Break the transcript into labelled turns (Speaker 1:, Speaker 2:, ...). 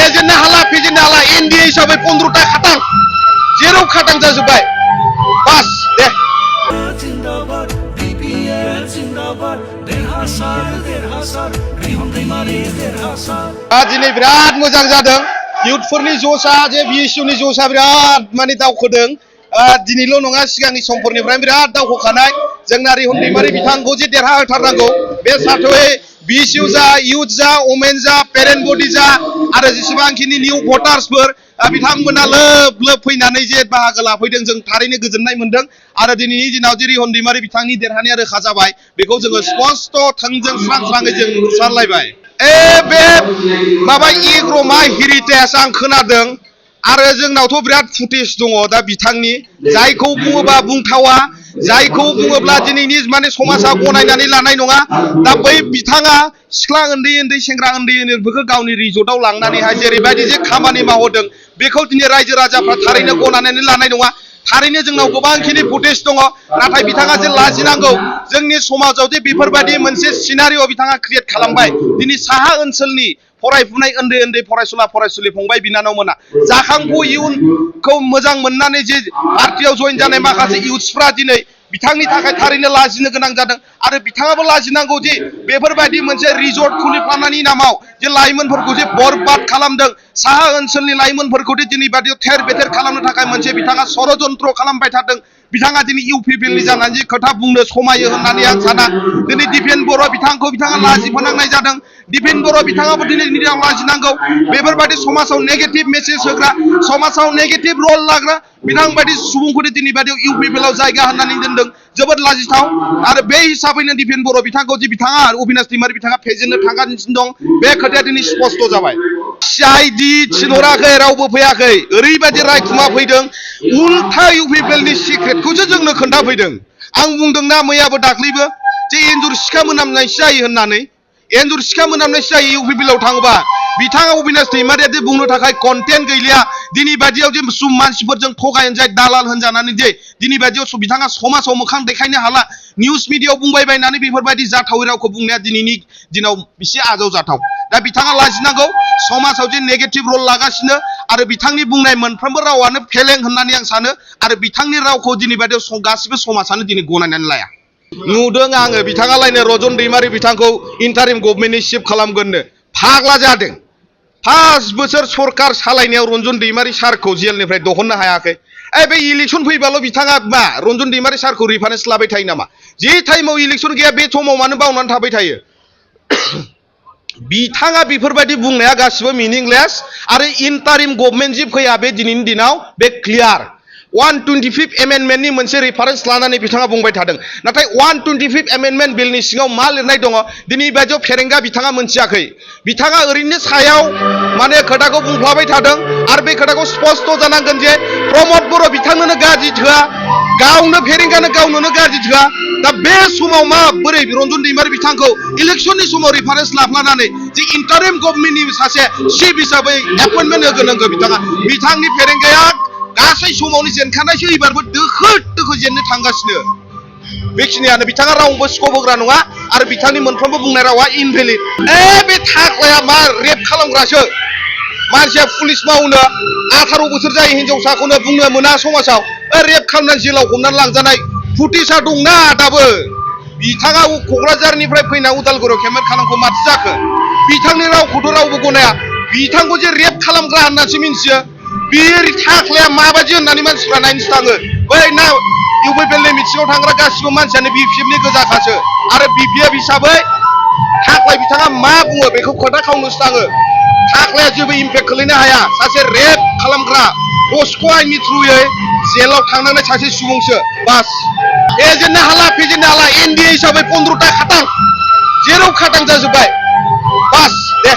Speaker 1: एजेन्टनो हाला फेजेन्नो हाला एनडिए हिसाबै 15टा खाटां जेराव खाटां जाजोब्बाय बास दे दिनै बिराद मोजां जादों इउथफोरनि ज'सा जे बिएसइउनि ज'सा बिराद माने दावखोदों दिनैल' नङा सिगांनि समफोरनिफ्राय बिराद दावखोखानाय जोंना रिहन दैमारि बिथांखौ जे देरहाहोथारनांगौ बे सार्थयै बिएसइउ जा इउथ जा वमेन जा पेरेन्ट बडि जा आरो जेसेबांखिनि निउ भटार्सफोर बिथांमोना लोब लोब फैनानै जे बाहागो लाफैदों जों थारैनो गोजोननाय मोनदों आरो दिनैनि दिनाव जे रिहन दैमारि बिथांनि देरहानाया रोखा जाबाय बेखौ जोङो स्पष्ट थोंजों स्रां स्राङै जों नुसारलायबाय बे माबा एग्रमा हेरिटेज आं खोनादों आरो जोंनावथ' बिराद फुटेज दङ दा बिथांनि जायखौ बुङोबा बुंथावा जायखौ बुङोब्ला दिनैनि माने समाजा गनायनानै लानाय नङा दा बै बिथाङा सिख्ला उन्दै उन्दै सेंग्रा उन्दै उन्दैफोरखौ गावनि रिजर्टआव लांनानैहाय जेरैबायदि जे खामानि मावहोदों बेखौ दिनै रायजो राजाफ्रा थारैनो गनायनानै लानाय नङा थारैनो जोंनाव गोबांखिनि फुटेज दङ नाथाय बिथाङा जे लाजिनांगौ जोंनि समाजाव जे बेफोरबायदि मोनसे सिनारिअ बिथाङा क्रिएट खालामबाय दिनै साहा ओनसोलनि फरायफुनाय उन्दै उन्दै फरायसुला फरायसुलि फंबाय बिनानावमोना जाखांफु इयुनखौ मोजां मोननानै जे पार्टियाव जइन जानाय माखासे इउथ्सफ्रा दिनै बिथांनि थाखाय थारैनो लाजिनो गोनां जादों आरो बिथाङाबो लाजिनांगौ जे बेफोरबायदि मोनसे रिजर्ट खुलिफ्लानायनि नामाव जे लाइमोनफोरखौ जे बरबाद खालामदों साहा ओनसोलनि लाइमोनफोरखौ दिनै बादियाव थेर बेथेर खालामनो थाखाय मोनसे बिथाङा षड़यन्त्र खालामबाय थादों बिथाङा दिनै इउपिपिएलनि जानानै जे खोथा बुंनो समायो होननानै आं साना दिनै दिपेन बर' बिथांखौ बिथाङा लाजिफोनांनाय जादों दिपेन बर' बिथाङाबो दिनैनि दिनाव लाजिनांगौ बेफोरबायदि समाजाव नेगेटिभ मेसेज होग्रा समाजाव नेगेटिभ रल लाग्रा बिथांबायदि सुबुंखौ दिनै बादियाव इउपिपिएलआव जायगा होननानै दोनदों जोबोद लाजिथाव आरो बे हिसाबैनो दिपेन बर' बिथांखौ जे बिथाङा अबिनाश दैमारि बिथाङा फेजेननो थांगासिनो दं बे खोथाया दिनै स्पष्ट जाबाय सिआइडि थिनहराखै रावबो फैयाखै ओरैबायदि रायखुमा फैदों उल्था इउपिपिएलनि सिक्रेटखौसो जोंनो खोन्थाफैदों आं बुंदोंना मैयाबो दाख्लैबो जे एन्जर सिखा मोनामनायसो जायो होननानै एन्जर सिखा मोनामनायसो जायो इउपिपिएलआव थाङोबा बिथाङा अबिनाश दैमारिया जे बुंनो थाखाय कन्टेन्ट गैलिया दिनै बादियाव जे मानसिफोरजों थगायजाय दालाल होनजानानै जे दिनै बादियाव बिथाङा समाजाव मोखां देखायनो हाला निउस मिडियायाव बुंबाय बायनानै बेफोरबायदि जाथावै रावखौ बुंनाया दिनैनि दिनाव एसे आजावजाथाव दा बिथाङा लाजिनांगौ समाजाव जे नेगेटिभ रल लागासिनो आरो बिथांनि बुंनाय मोनफ्रोमबो रावानो फेलें होननानै आं सानो आरो बिथांनि रावखौ दिनै बादियाव गासिबो समाजानो दिनै गनायनानै लाया नुदों आङो बिथाङालायनो रजन दैमारि बिथांखौ इन्टारिम गभर्नमेन्टनि चिफ खालामगोननो फाग्ला जादों 5 बोसोर सरकार सालायनायाव रन्जन दैमारि सारखौ जेलनिफ्राय दिहुननो हायाखै बे इलेक्सन फैबाल' बिथाङा मा रन्जन दैमारि सारखौ रिफारेन्स लाबाय थायो नामा जे टाइमाव इलेक्सन गैया बे समाव मानो बावनानै थाबाय थायो बिथाङा बेफोरबायदि बुंनाया गासिबो मिनिंलेस आरो इन्टारिम गभर्नमेन्ट जि फैया बे दिनैनि दिनाव बे क्लियार 125 एमेन्डमेन्टनि मोनसे रिफारेन्स लानानै बिथाङा बुंबाय थादों नाथाय 125 एमेन्डमेन्ट बिलनि सिङाव मा लिरनाय दङ दिनै बायदियाव फेरेंगा बिथाङा मोनथियाखै बिथाङा ओरैनो सायाव माने खोथाखौ बुंफ्लाबाय थादों आरो बे खोथाखौ स्पष्ट जानांगोन जे प्रमद बर' बिथांनोनो गाज्रि थोआ गावनो फेरेंगानो गावनोनो गाज्रि थोआ दा बे समाव मा बोरै रन्जन दैमारि बिथांखौ इलेक्सननि समाव रिफारेन्स लाफ्लानानै जे इन्टारिम गभर्नमेन्टनि सासे चिफ हिसाबै एपइन्टमेन्ट होगोनांगौ बिथाङा बिथांनि फेरेंगाया गासै समावनो जेनखानायसो एबारबो दोखो दोखो जेननो थांगासिनो बेखिनियानो बिथाङा रावबो स्कप होग्रा नङा आरो बिथांनि मोनफ्रोमबो बुंनाय रावा इनभेलिड बे थाख्लाया मा रेप खालामग्रासो मानसिया पुलिस मावनो 18 बोसोर जायो हिनजावसाखौनो बुंनो मोना समाजाव रेप खालामनानै जेलाव हमनानै लांजानाय फुटेजआ दंना दाबो बिथाङा क'क्राझारनिफ्राय फैना उदालगुरियाव केमेरा खालामखौ माथो जाखो बिथांनि रावखौथ' रावबो गनाया बिथांखौ जे रेप खालामग्रा होननासो मिन्थियो बे थाख्लाया माबायदि होननानै मानसिफ्रा नायनोसो थाङो बै ना इउपिपिएलनि मिथिङाव थांग्रा गासिबो मानसियानो बिपिएफनि गोजाखासो आरो बिपिएफ हिसाबै थाख्लाय बिथाङा मा बुङो बेखौ खोथा खावनोसो थाङो थाख्लाया जेबो इम्पेक्ट खोलैनो हाया सासे रेप खालामग्रा पस्क' आइननि थ्रुयै जेलाव थांनांनाय सासे सुबुंसो बास एजेन्टनो हाला फेजेन्नो हाला एनडिए हिसाबै 15टा खाटां जेराव खाटां जाजोब्बाय बास दे